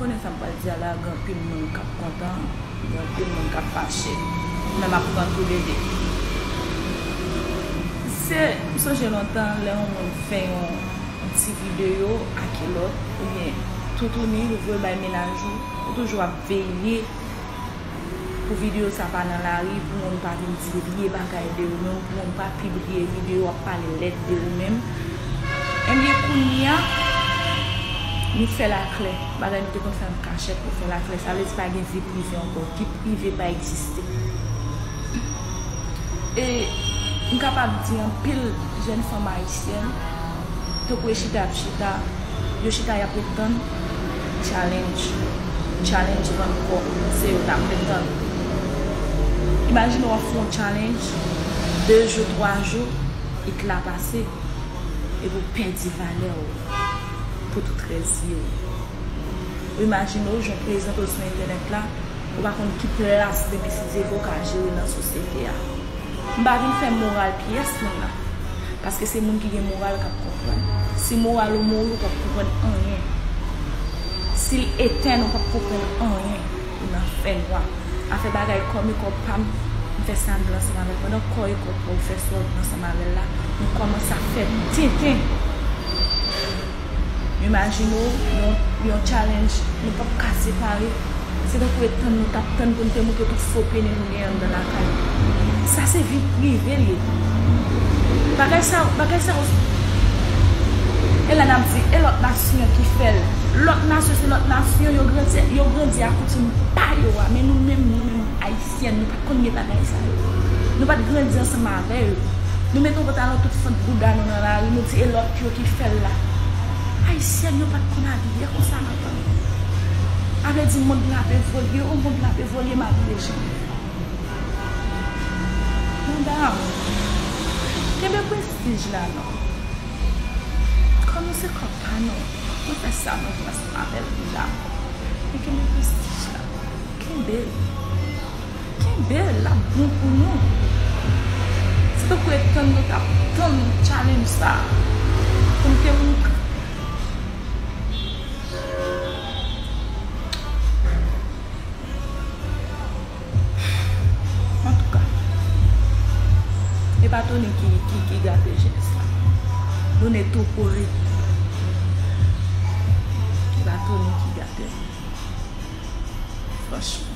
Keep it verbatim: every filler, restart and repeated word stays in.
Konnen sa m pral di a la, gen anpil moun k ap kontan, gen anpil moun k ap fache. Men m ap pran toulede. Se, m sonje lontan, lè yon moun fè yon, yon ti videyo ak yon lòt, oubyen toutouni, ou voye bay mennaj ou, ou toujou ap veye pou videyo sa pa nan lari, pou moun pa vin di vye bagay de ou menm, pou moun pa pibliye videyo ap pale lèd de ou menm. Ebyen, kounye a, nou fè l aklè. Bagay nou te konn fè an kachèt, nou fè l aklè. Sa vle di pa gen vi prive ankò. Vi prive pa egziste. E m kapab di anpil jèn fanm ayisyèn, tankou yo chita ap chita, yo chita y ap ret tann challenge. Challenge vann kò, se yo t ap ret tann. Imajine w ap fè yon challenge, de jou, twa jou, e t la pase, epi w pèdi valè w pou tout rès vi w. Ou imajine w, jan w prezante w sou entènèt la, ou pa konn ki plas demen si Dye vle w ka jere nan sosyete a. M pa vin fè moral pyès moun nan. Paske se moun ki gen moral k ap konprann. Si moral ou mouri, ou p ap konprann anyen. Si l etèn, ou p ap konprann anyen. Ou nan fènwa. Afè bagay kò m e kò pa m, m fè sa m vle ansanm avè l. Pandan kò e kò pa w fè sa w vle ansanm avè l la, nou kòmanse ap fè tenten. Imajine w, yon, yon challenge, nou p ap ka separe. Se tankou e tann nou t ap tann pou n te montre tout fo pene nou gen anndan lakay. Sa se vi prive l ye. Bagay sa, bagay sa yo, e la n ap di, e lòt nasyon ki fè l. Lòt nasyon se lòt nasyon, yo grandi, yo grandi ak koutim pa yo a, men nou menm, nou menm, Ayisyèn, nou pa t konn gen bagay sa yo. Nou pa t grandi ansanm avè yo. Nou mete yon pantalon tout fant bouda nou nan lari, nou di e lòt yo ki fè l la. Ayisyèn yo pa t konn abiye konsa lontan. A vle di mond lan ap evolye, o mond lan ap evolye malgre jan. Madam, kenbe prestij la non. Kò nou se kò pa nou. Nou fè sa nou vle ansanm avè l, nou dakò. Men kenbe prestij la. Kenbe l. Kenbe l, l ap bon pou nou. Se tankou e tann nou t ap tann challenge sa a. Pou n te montre. Antouka, e pa Tony ki, ki, ki gate jenès la. Nou ne tou pori. E pa Tony ki gate l. Franchman.